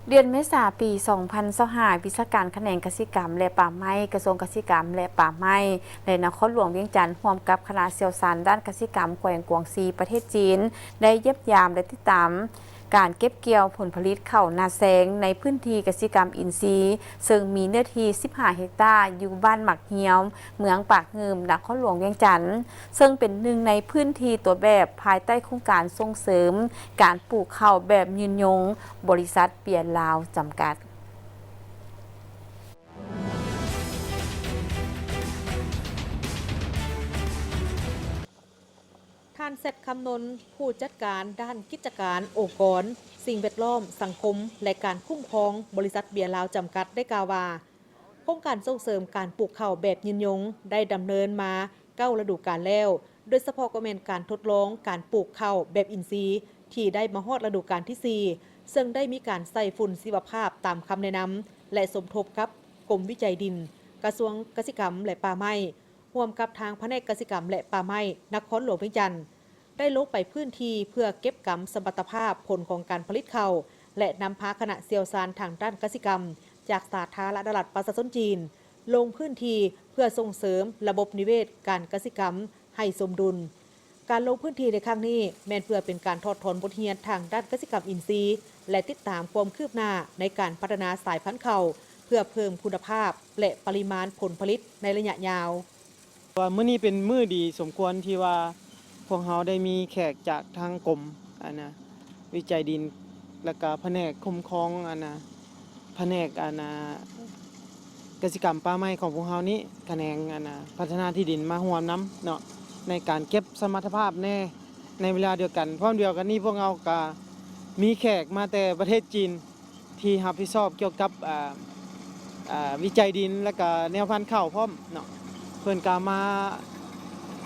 ເດືອນເມສາປີສອງພັນຊາວຫ້າ ວິຊາການຂະແໜງກະສິກຳ ແລະ ປ່າໄມ້ ກະຊວງກະສິກຳ ແລະ ປ່າໄມ້ ແລະ ນະຄອນຫຼວງວຽງຈັນ ຮ່ວມກັບຄະນະຊ່ຽວຊານດ້ານກະສິກຳແຂວງກວາງຊີ ປະເທດຈີນ ໄດ້ຢ້ຽມຢາມ ແລະ ຕິດຕາມການເກັບກ່ຽວຜົນຜະລິດເຂົ້ານາແຊງໃນພື້ນທີ່ກະສິກຳອິນຊີ ເຊິ່ງມີເນື້ອທີ່ສິບຫ້າເຮັກຕາ ຢູ່ບ້ານໝາກຮຽວ ເມືອງປາກງື່ມ ນະຄອນຫຼວງວຽງຈັນ ເຊິ່ງເປັນໜຶ່ງໃນພື້ນທີ່ຕົວແບບພາຍໃຕ້ໂຄງການສົ່ງເສີມການປູກເຂົ້າແບບຍືນຍົງ ບໍລິສັດເບຍລາວຈຳກັດ. ທ່ານ ແຊັດ ຄຳນົນ ຜູ້ຈັດການດ້ານກິດຈະການອົງກອນສິ່ງແວດລ້ອມ, ສັງຄົມ ແລະ ການຄຸ້ມຄອງ ບໍລິສັດເບຍລາວຈຳກັດ ໄດ້ກ່າວວ່າ ໂຄງການສົ່ງເສີມການປູກເຂົ້າແບບຍືນຍົງໄດ້ດຳເນີນມາເກົ້າລະດູການແລ້ວ, ໂດຍສະເພາະກໍແມ່ນການທົດລອງການປູກເຂົ້າແບບອິນຊີທີ່ໄດ້ມາຮອດລະດູການທີສີ່ ເຊິ່ງໄດ້ມີການໃສ່ຝຸ່ນຊີວະພາບຕາມຄຳແນະນຳ ແລະ ສົມທົບກັບກົມວິໄຈດິນ, ກະຊວງກະສິກຳ ແລະ ປ່າໄມ້ ຮ່ວມກັບທາງພະແນກກະສິກຳ ແລະ ປ່າໄມ້ ນະຄອນຫຼວງວຽງຈັນ ໄດ້ລົງໄປພື້ນທີ່ເພື່ອເກັບກຳສະມັດຕະພາບຜົນຂອງການຜະລິດເຂົ້າ ແລະ ນຳພາຄະນະຊ່ຽວຊານທາງດ້ານກະສິກຳ ຈາກສາທາລະນະລັດປະຊາຊົນຈີນ ລົງພື້ນທີ່ເພື່ອສົ່ງເສີມລະບົບນິເວດການກະສິກຳໃຫ້ສົມດຸນ. ການລົງພື້ນທີ່ໃນຄັ້ງນີ້ ແມ່ນເພື່ອເປັນການຖອດຖອນບົດຮຽນທາງດ້ານກະສິກຳອິນຊີ ແລະ ຕິດຕາມຄວາມຄືບໜ້າໃນການພັດທະນາສາຍພັນເຂົ້າ ເພື່ອເພີ່ມຄຸນນະພາບ ແລະ ປະລິມານຜົນຜະລິດໃນໄລຍະຍາວ. ວ່າມື້ນີ້ເປັນມື້ດີສົມຄວນທີ່ວ່າພວກເຮົາໄດ້ມີແຂກຈາກທາງກົມ ອັນນະ ວິໄຈດິນ ແລ້ວກະພະແນກຄຸ້ມຄອງ ອັນນະ ພະແນກ ອັນນະ ກະສິກຳປ່າໄມ້ຂອງພວກເຮົານີ້ ຂະແໜງ ອັນນະ ພັດທະນາທີ່ດິນມາຮ່ວມນຳເນາະ ໃນການເກັບສະມັດຕະພາບແດ່. ໃນເວລາດຽວກັນ ພ້ອມດຽວກັນນີ້ ພວກເຮົາກະມີແຂກມາແຕ່ປະເທດຈີນ ທີ່ຮັບຜິດຊອບກ່ຽວກັບ ອາ ອາ ວິໄຈດິນ ແລ້ວກະແນວພັນເຂົ້າພ້ອມເນາະ. ເພິ່ນກະມາ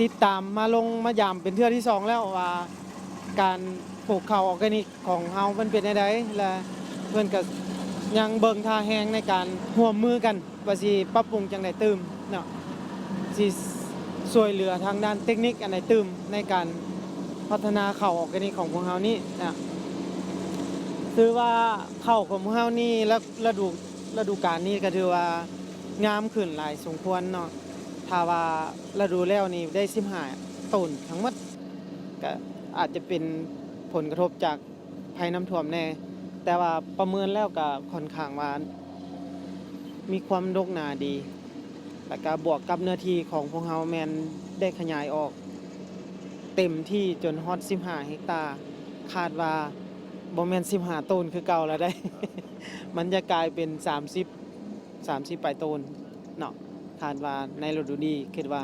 ຕິດຕາມ ມາລົງມາຢາມເປັນເທື່ອທີສອງແລ້ວວ່າ ການປູກເຂົ້າອອກແກນິກຂອງເຮົາມັນເປັນແນວໃດ ແລະ ເພິ່ນກະຍັງເບິ່ງທ່າແຮງໃນການຮ່ວມມືກັນ ວ່າຊິປັບປຸງຈັ່ງໃດຕື່ມເນາະ ຊິຊ່ວຍເຫຼືອທາງດ້ານເຕັກນິກອັນໃດຕື່ມ ໃນການພັດທະນາເຂົ້າອອກແກນິກຂອງພວກເຮົານີ້ນະ. ຖືວ່າເຂົ້າຂອງພວກເຮົານີ້ ລະ ລະດູ ລະດູການນີ້ກະຖືວ່າງາມຂຶ້ນຫຼາຍສົມຄວນເນາະ. ຖ້າວ່າລະດູແລ້ວນີ້ໄດ້ສິບຫ້າໂຕນທັງໝົດ ກະອາດຈະເປັນຜົນກະທົບຈາກ ໄພນ້ຳຖ້ວມແດ່ ແຕ່ວ່າປະເມີນແລ້ວກະຂ້ອນຂ້າງວ່າມີຄວາມດົກໜາດີ ແລ້ວກະບວກກັບເນື້ອທີ່ຂອງພວກເຮົາແມ່ນໄດ້ຂະຫຍາຍອອກເຕັມທີ່ຈົນຮອດສິບຫ້າເຮັກຕາ ຄາດວ່າບໍ່ແມ່ນສິບຫ້າໂຕນຄືເກົ່າແລ້ວໃດ໋ ມັນຈະກາຍເປັນສາມສິບ ສາມສິບປາຍໂຕນເນາະ. ຄາດວ່າໃນລະດູນີ້ຄິດວ່າ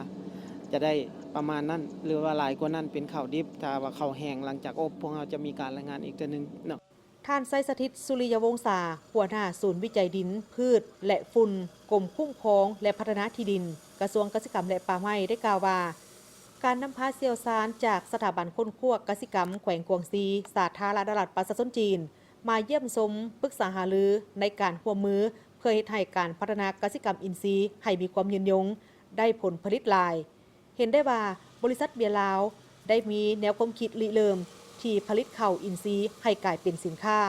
ຈະໄດ້ປະມານນັ້ນ ຫຼືວ່າຫຼາຍກວ່ານັ້ນເປັນເຂົ້າດິບ ຖ້າວ່າເຂົ້າແຫ້ງຫຼັງຈາກອົບ ພວກເຮົາຈະມີການລາຍງານອີກເທື່ອໜຶ່ງເນາະ. ທ່ານ ໄຊສະຖິດ ສຸລິຍະວົງສາ ຫົວໜ້າສູນວິໄຈດິນ, ພືດ ແລະ ຝຸ່ນ ກົມຄຸ້ມຄອງ ແລະ ພັດທະນາທີ່ດິນ ກະຊວງກະສິກຳ ແລະ ປ່າໄມ້ ໄດ້ກ່າວວ່າ ການນຳພາຊ່ຽວຊານຈາກສະຖາບັນຄົ້ນຄວ້າກະສິກຳແຂວງກວາງຊີ ສາທາລະນະລັດປະຊາຊົນຈີນ ມາຢ້ຽມຊົມ, ປຶກສາຫາລືໃນການຮ່ວມມື ເພື່ອເຮັດໃຫ້ການພັດທະນາກະສິກຳອິນຊີໃຫ້ມີຄວາມຍືນຍົງ, ໄດ້ຜົນຜະລິດຫຼາຍ. ເຫັນໄດ້ວ່າ ບໍລິສັດເບຍລາວ ໄດ້ມີແນວຄວາມຄິດລິເລີ່ມທີ່ຜະລິດເຂົ້າອິນຊີໃຫ້ກາຍເປັນສິນຄ້າ.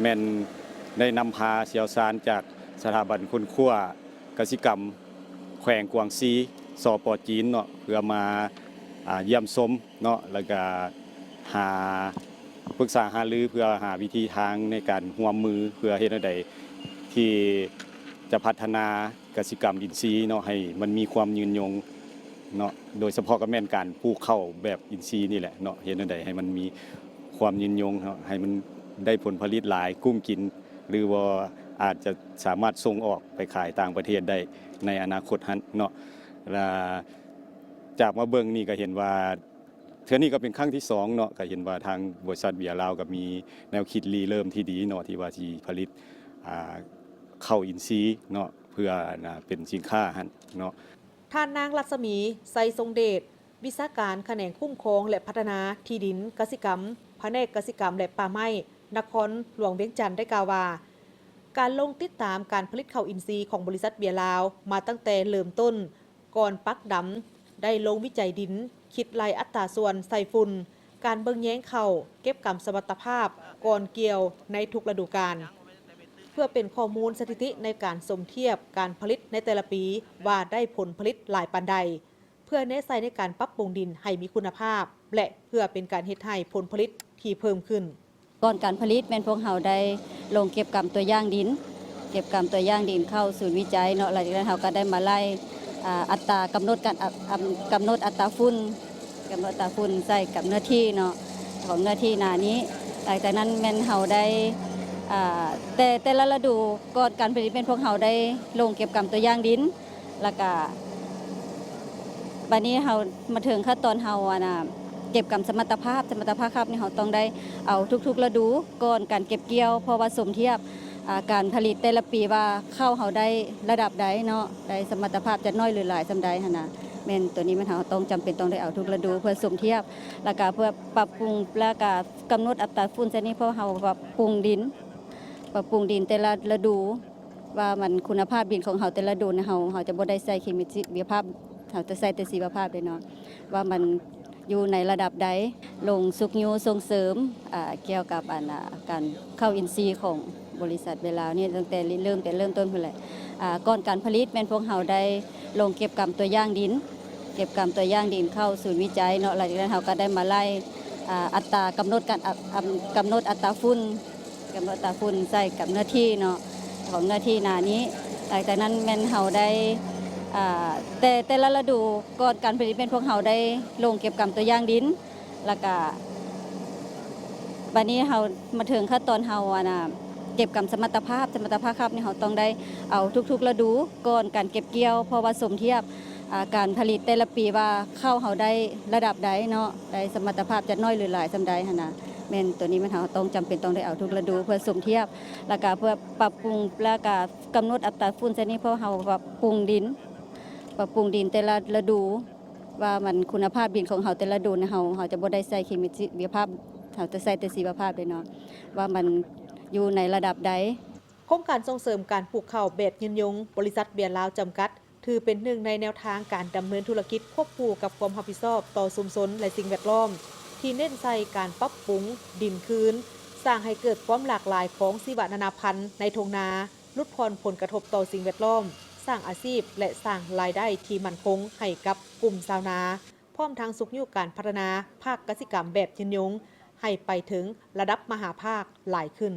ແມ່ນໄດ້ນຳພາຊ່ຽວຊານຈາກສະຖາບັນຄົ້ນຄວ້າກະສິກຳແຂວງກວາງຊີ ສປ ຈີນເນາະ ເພື່ອມາ ອ່າ ຢ້ຽມຊົມເນາະ ແລ້ວກະຫາ ປຶກສາຫາລືເພື່ອຫາວິທີທາງໃນການຮ່ວມມື ເພື່ອເຮັດແນວໃດທີ່ຈະພັດທະນາກະສິກຳອິນຊີເນາະ ໃຫ້ມັນມີຄວາມຍືນຍົງເນາະ ໂດຍສະເພາະກໍແມ່ນການປູກເຂົ້າແບບອິນຊີນີ້ແຫຼະເນາະ ເຮັດແນວໃດໃຫ້ມັນມີຄວາມຍືນຍົງເນາະ ໃຫ້ມັນໄດ້ຜົນຜະລິດຫຼາຍ ກຸ້ມກິນ ຫຼືວ່າອາດຈະສາມາດສົ່ງອອກໄປຂາຍຕ່າງປະເທດໄດ້ໃນອະນາຄົດຫັ້ນເນາະ ລະ ຈາກມາເບິ່ງນີ້ກໍເຫັນວ່າ ເທື່ອນີ້ກໍເປັນຄັ້ງທີສອງເນາະ ກໍເຫັນວ່າທາງບໍລິສັດເບຍລາວກໍມີແນວຄິດລິເລີ່ມທີ່ດີເນາະ ທີ່ວ່າຊິຜະລິດ ອ່າ ເຂົ້າອິນຊີເນາະ ເພື່ອ ອ່າ ເປັນສິນຄ້າຫັ້ນເນາະ. ທ່ານນາງ ລັດສະໝີ ໄຊຊົງເດດ ວິຊາການຂະແໜງຄຸ້ມຄອງ ແລະ ພັດທະນາທີ່ດິນກະສິກຳ ພະແນກກະສິກຳ ແລະ ປ່າໄມ້ ນະຄອນຫຼວງວຽງຈັນ ໄດ້ກ່າວວ່າ ການລົງຕິດຕາມການຜະລິດເຂົ້າອິນຊີຂອງບໍລິສັດເບຍລາວ ມາຕັ້ງແຕ່ເລີ່ມຕົ້ນ ກ່ອນປັກດຳ ໄດ້ລົງວິໄຈດິນ, ຄິດໄລ່ອັດຕາສ່ວນໃສ່ຝຸ່ນ, ການເບິ່ງແຍງເຂົ້າ ເກັບກຳສະມັດຕະພາບກ່ອນກ່ຽວໃນທຸກລະດູການ ເພື່ອເປັນຂໍ້ມູນສະຖິຕິໃນການສົມທຽບການຜະລິດໃນແຕ່ລະປີ ວ່າໄດ້ຜົນຜະລິດຫຼາຍປານໃດ, ເພື່ອແນໃສ່ໃນການປັບປຸງດິນໃຫ້ມີຄຸນນະພາບ ແລະ ເພື່ອເປັນການເຮັດໃຫ້ຜົນຜະລິດທີ່ເພີ່ມຂຶ້ນ. ກ່ອນການຜະລິດແມ່ນພວກເຮົາໄດ້ລົງເກັບກຳຕົວຢ່າງດິນ, ເກັບກຳຕົວຢ່າງດິນເຂົ້າສູນວິໄຈເນາະ, ຫຼັງຈາກນັ້ນເຮົາກໍໄດ້ມາໄລ່ ອາ ອັດຕາກຳນົດການ ອາ ອາ ກຳນົດອັດຕາຝຸ່ນ, ກຳນົດອັດຕາຝຸ່ນໃສ່ກັບເນື້ອທີ່ເນາະ ຂອງເນື້ອທີ່ນານີ້. ຫຼັງຈາກນັ້ນແມ່ນເຮົາໄດ້ ອາ ແຕ່ ແຕ່ລະລະດູ ກ່ອນການຜະລິດແມ່ນພວກເຮົາໄດ້ລົງເກັບກຳຕົວຢ່າງດິນ ແລ້ວກະ ບາດນີ້ເຮົາມາເຖິງຂັ້ນຕອນເຮົາ ອັນນ່າ ເກັບກຳສະມັດຕະພາບ, ສະມັດຕະພາບນີ້ເຮົາຕ້ອງໄດ້ເອົາທຸກໆລະດູ ກ່ອນການເກັບກ່ຽວ ເພາະວ່າສົມທຽບ ອາ ການຜະລິດແຕ່ລະປີວ່າເຂົ້າເຮົາໄດ້ລະດັບໃດເນາະ, ໄດ້ສະມັດຕະພາບຈັກໜ້ອຍຫຼືຫຼາຍສ່ຳໃດຫັ້ນນະ. ແມ່ນໂຕນີ້ແມ່ນເຮົາຕ້ອງ ຈຳເປັນຕ້ອງໄດ້ເອົາທຸກລະດູເພື່ອສົມທຽບ ແລ້ວກະເພື່ອປັບປຸງ ແລ້ວກະກຳນົດອັດຕາຝຸ່ນໃສ່ນີ້ ເພາະເຮົາປັບປຸງດິນ ປັບປຸງດິນແຕ່ລະລະດູ ວ່າມັນຄຸນນະພາບດິນຂອງເຮົາແຕ່ລະດົນ ເຮົາ ເຮົາຈະບໍ່ໄດ້ໃສ່ເຄມີຊີວະພາບ, ເຮົາຈະໃສ່ແຕ່ຊີວະພາບເດ້ເນາະ ວ່າມັນຢູ່ໃນລະດັບໃດ, ລົງຊຸກຍູ້ສົ່ງເສີມ ອາ ກ່ຽວກັບ ອັນ ອາ ການເຂົ້າອິນຊີຂອງບໍລິສັດເບລາວນີ້ ຕັ້ງແຕ່ລິເລີ່ມ ແຕ່ເລີ່ມຕົ້ນພຸ້ນແຫຼະ. ອາ ກ່ອນການຜະລິດແມ່ນພວກເຮົາໄດ້ລົງເກັບກຳຕົວຢ່າງດິນ, ເກັບກຳຕົວຢ່າງດິນເຂົ້າສູນວິໄຈເນາະ, ຫຼັງຈາກນັ້ນເຮົາກໍໄດ້ມາໄລ່ ອາ ອັດຕາກຳນົດການ ອາ ອາ ກຳນົດອັດຕາຝຸ່ນ ກຳນົດອັດຕາຝຸ່ນໃສ່ກັບເນື້ອທີ່ເນາະ ຂອງເນື້ອທີ່ນານີ້. ຫຼັງຈາກນັ້ນແມ່ນເຮົາໄດ້ ອາ ແຕ່ ແຕ່ລະລະດູ ກ່ອນການຜະລິດແມ່ນພວກເຮົາໄດ້ລົງເກັບກຳຕົວຢ່າງດິນ ແລ້ວກະ ບາດນີ້ເຮົາມາເຖິງຂັ້ນຕອນເຮົາ ອັນນ່າ ເກັບກຳສະມັດຕະພາບ, ສະມັດຕະພາບນີ້ເຮົາຕ້ອງໄດ້ເອົາທຸກໆລະດູ ກ່ອນການເກັບກ່ຽວ ເພາະວ່າສົມທຽບ ອາ ການຜະລິດແຕ່ລະປີວ່າເຂົ້າເຮົາໄດ້ລະດັບໃດເນາະ, ໄດ້ສະມັດຕະພາບຈັກໜ້ອຍຫຼືຫຼາຍສ່ຳໃດຫັ້ນນະ. ແມ່ນໂຕນີ້ແມ່ນເຮົາຕ້ອງ ຈຳເປັນຕ້ອງໄດ້ເອົາທຸກລະດູເພື່ອສົມທຽບ ແລ້ວກະເພື່ອປັບປຸງ ແລ້ວກະກຳນົດອັດຕາຝຸ່ນໃສ່ນີ້ ເພາະເຮົາປັບປຸງດິນ ປັບປຸງດິນແຕ່ລະລະດູ ວ່າມັນຄຸນນະພາບດິນຂອງເຮົາແຕ່ລະດົນ ເຮົາ ເຮົາຈະບໍ່ໄດ້ໃສ່ເຄມີຊີວະພາບ, ເຮົາຈະໃສ່ແຕ່ຊີວະພາບເດ້ເນາະ ວ່າມັນຢູ່ໃນລະດັບໃດ. ໂຄງການສົ່ງເສີມການປູກເຂົ້າແບບຍືນຍົງ ບໍລິສັດເບຍລາວຈຳກັດ ຖືເປັນໜຶ່ງໃນແນວທາງການດຳເນີນທຸລະກິດຄວບຄູ່ກັບຄວາມຮັບຜິດຊອບຕໍ່ຊຸມຊົນ ແລະ ສິ່ງແວດລ້ອມ ທີ່ເນັ້ນໃສ່ການປັບປຸງດິນຄືນ, ສ້າງໃຫ້ເກີດຄວາມຫຼາກຫຼາຍຂອງຊີວະນານາພັນໃນທົ່ງນາ, ຫຼຸດຜ່ອນຜົນກະທົບຕໍ່ສິ່ງແວດລ້ອມ, ສ້າງອາຊີບ ແລະ ສ້າງລາຍໄດ້ທີ່ໝັ້ນຄົງໃຫ້ກັບກຸ່ມຊາວນາ, ພ້ອມທັງຊຸກຍູ້ການພັດທະນາພາກກະສິກຳແບບຍືນຍົງ ໃຫ້ໄປເຖິງລະດັບມະຫາພາກຫຼາຍຂຶ້ນ.